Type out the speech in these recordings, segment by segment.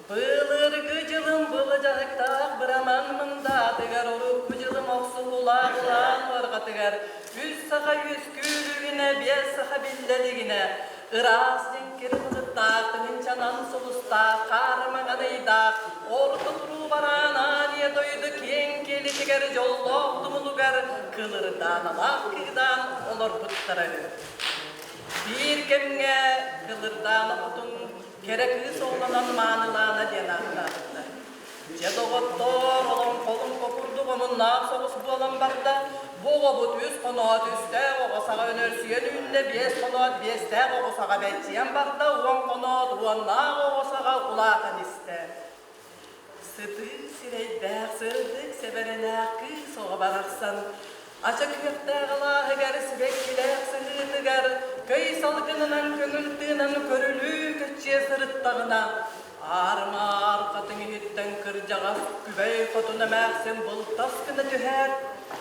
Былыргы дьылым былдьаһыктаах быраман мындаатыгар урукку дьылым охсуһуулаах улаан уорҕатыгар үс саха үөскүүлүгүнэ, биэс саха биллэлигинэ, ыраас дьэҥкир былыттаах, тыһыынчанан сулустаах, хаары маҥан ыйдаах, орто туруу бараан аан ийэ дойду киэҥ киэлитигэр дьоллоох тумулугар кылырдааналаах кыыдаан олорбуттара үһү. Биир кэмҥэ Кылырдаана хотун кэрэ кыыс оҕолонон маанылаана диэн ааттаабыттар. Дьэ, доҕоттоор, олоҥхолуҥхо курдук омуннаах соҕус буолан барда. Бу оҕобут үс хоноот үстээх оҕо саҕа өнөрсүйэн үүннэ, биэс хоноот биэстээх оҕо саҕа бэччийэн барда, уон хоноот уоннаах оҕо саҕа улаатан истэ. Сытыы сирэйдээх, сырдык сэбэрэлээх кыыс оҕо барахсан ача күөхтээх алааһыгар, сибэккилээх сыһыытыгар көй салгынынан көҥүл тыынан көрүлүү көччүйэ сырыттаҕына, аармаар хатыҥ иһиттэн кырдьаҕас күбэй хотун эмээхсин былтас гына түһээт,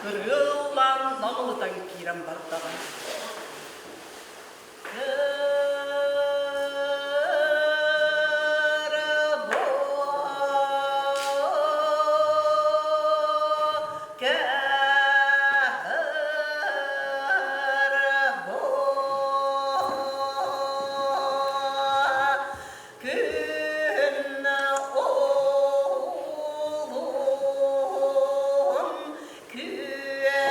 кырыыллаан намылытан киирэн бардаҕа. Күн уолун күөрэгэйин.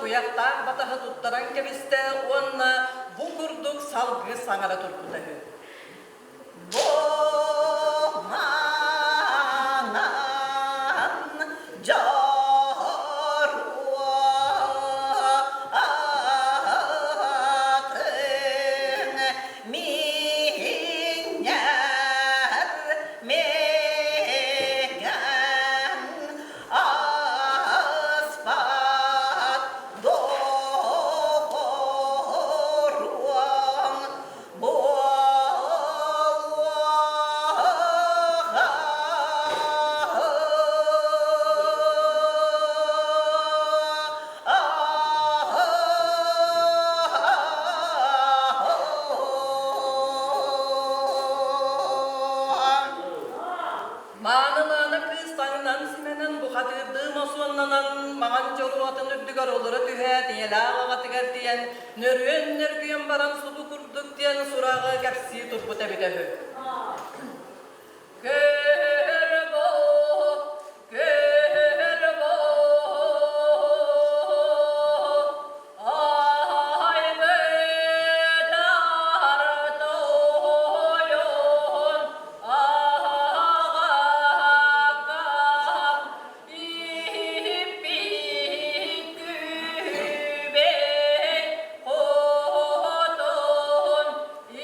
куйахтаах батаһы туттаран кэбистэ уонна бу курдук салгыы саҥара турбута үһү. Бу маҥан дьоруо атын миинньэр мэгэн аспат доҕоруоҥ Маанылаана кыыс таҥнан симэнэн бухатыырдыы мосуоннанан маҥан дьоруотун үрдүгэр олоро түһээт ийэлээх аҕатыгар тиийэн нөрүөн нөргүйэн баран субу курдук диэн сураҕы кэпсии турбут эбитэ үһү. Көрбө, көрбө, айбытар тойон аҕаккам Иппит күбэй хотун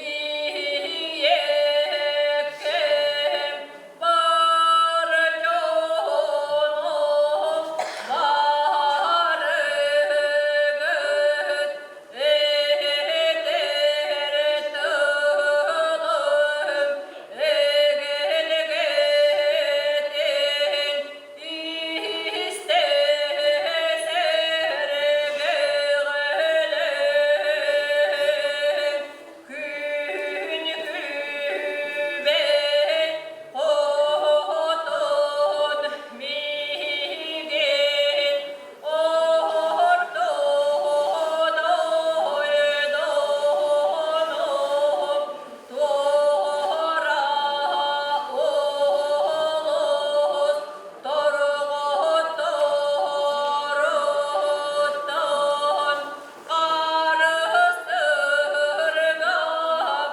ийэккэм бар дьонум барыгыт этэр тылым эгэлгэтин Күн күбэй хотун миигин орто дойдуну туора олус Торҕотторуттан харыстырга күөмчүлэргэ анаан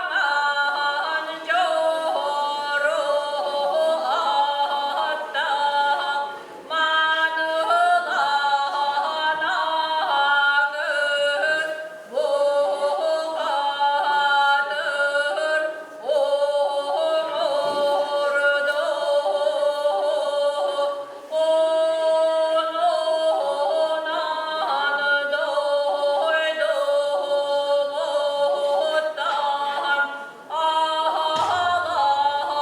маҥан дьоро аттаах Мааныланаҕыт бухатыр оҥордо ононан дойдубуттан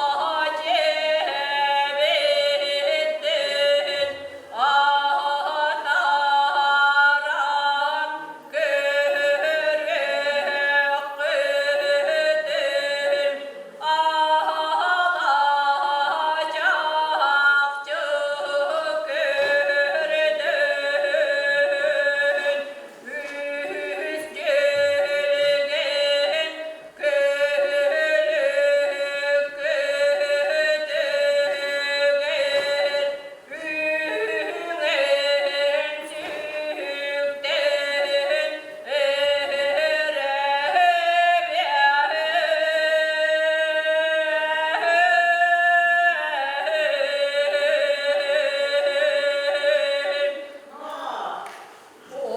Аһала дьиэбиттин атааран көрүөххүтүн аһала чахчы көрдүн үс дьүлгэн Көлүккүтүгэр үҥэн сүктэн эрэбиэһин.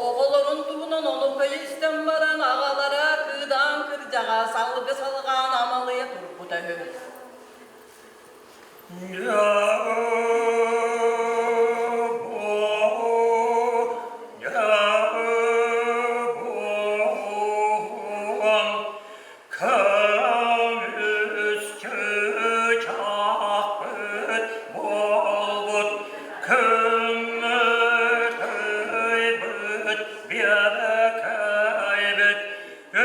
Оҕолорун туһунан ону истэн баран аҕалара кыыдаан кырдьаҕас алгы салҕаан амалыйа турбута үһү. Көмүскү буолбут күммүт ыйбыт биэрэкэйбит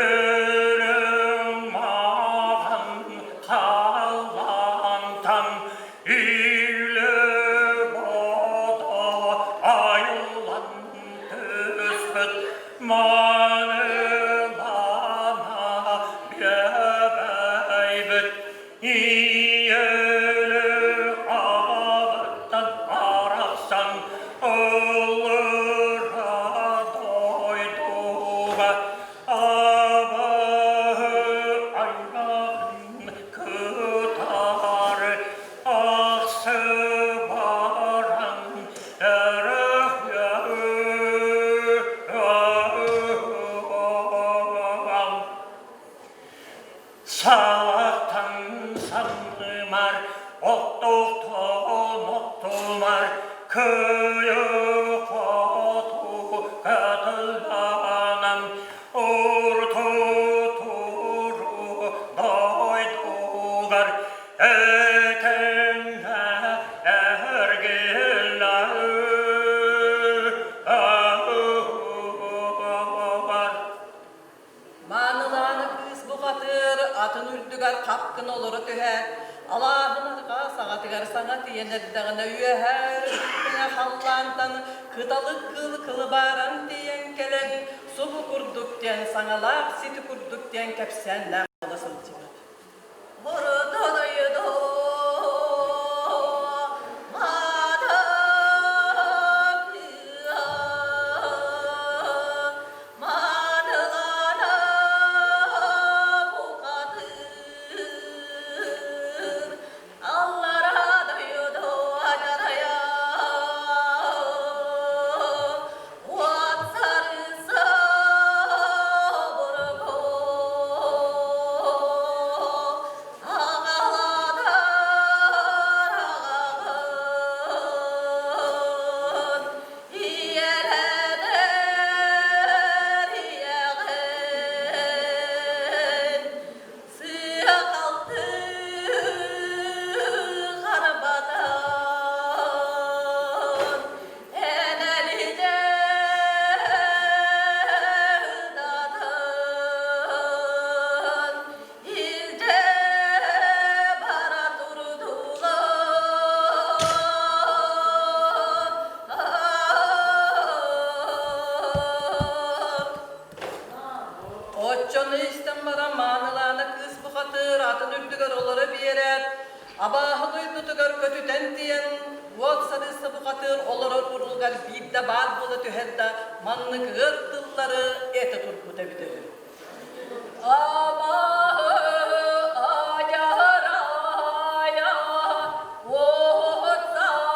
үрүҥ маҕан халлаантан. дойдуга абаһы аймаҕын кытары ахсы баран Салахтан саннымар, оттуктан оттумар, кыйы хоту кытылланан, урту туру дойдугар этэҥҥэ эргиллэр. Маанылааны кыыс бухатыыр атын үрдүгэр хап гына олоро түһээт, алааһын арҕаа саҕатыгар саҥа тиийэн эрдэҕинэ үөһээ өрүттүҥэ халлаантан кыталык кыыл кылыбааран тиийэн кэлэн, субу курдук диэн саҥалаах сити курдук диэн кэпсээннээх буола сылдьыбыт. Сыа-халты харбатан, энэлитэ ытатан, илдьэ бара турдулар. Оччону истэн баран маанылаана кыыс бухатыыр атын үрдүгэр олоро биэрээт, абааһы дойдутугар көтүтэн тиийэн, уот сарыысса бухатыыр олорор уруулугар биирдэ баар буола түһэр да, маннык ыар тыллары этэ турбут эбитэ үһү. Абааһы адьарайа уот сарыысса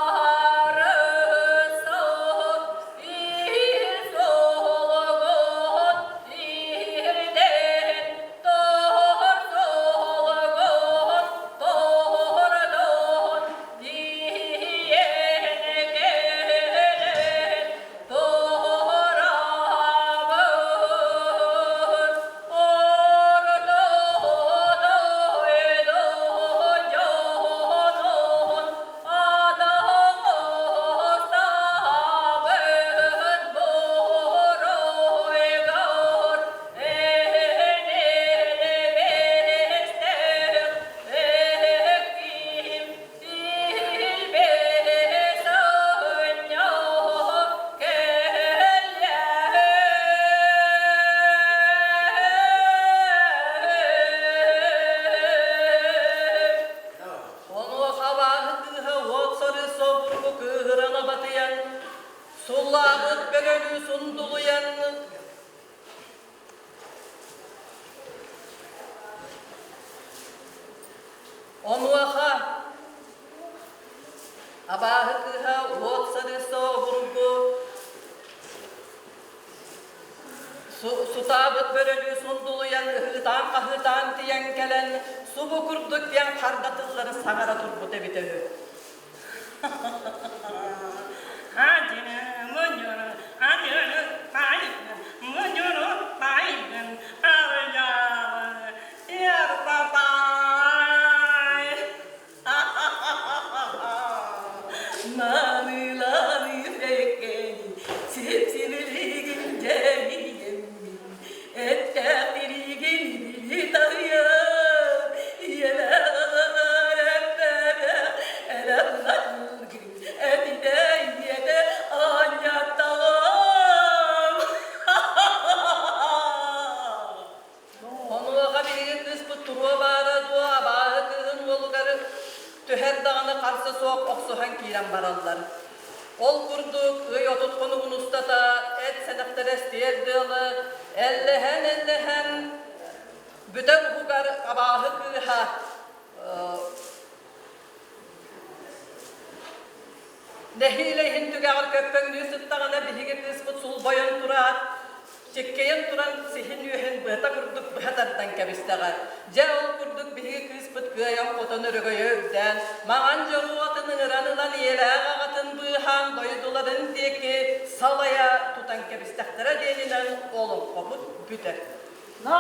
Онуоха абааһы кыыһа уот сарыы собургу кыыһыран абатыйан, суллаабыт бөрөлүү сундулуйан, Онуоха абааһы кыыһа уот сарыы собургу Сутаабыт бөрөлүү сундулуйан ыһыытаан-хаһыытаан тиийэн кэлэн, субу курдук диэн харда тыллары саҥара турбут эбитэ үһү. Мааныланыыр бэйэккэни сип-сибилигин дьэһийэммин, эттээх тириигин били таһыйан, ийэлээх эппэтэх элэҕин этитэ ийэтэ оонньоттоҕом. Онуоха биһиги кыыспыт туруо баара дуо, абааһы кыыһын уолугар түһэр даҕаны харса суох охсуһан киирэн бараллар. Ол курдук ый 30 хонугун устата эт сэнэхтэрэ эстиэр дылы эллэһэн-эллэһэн бүтэр уһугар абааһы кыыһа Нэһиилэ иһин түгэҕэр көппөҥнүү сыттаҕына биһиги кыыспыт сулбайан тураат, чиккэйэн туран сиһин үөһүн быата курдук быһа тардан кэбистэҕэ. Дьэ ол курдук биһиги кыыспыт кыайан-хотон өрөгөйө үрдээн, маҥан дьоруотун ыҥыран ылан ийэлээх аҕатын быыһаан дойдуларын диэки салайа тутан кэбистэхтэрэ диэнинэн олоҥхобут бүтэр. На!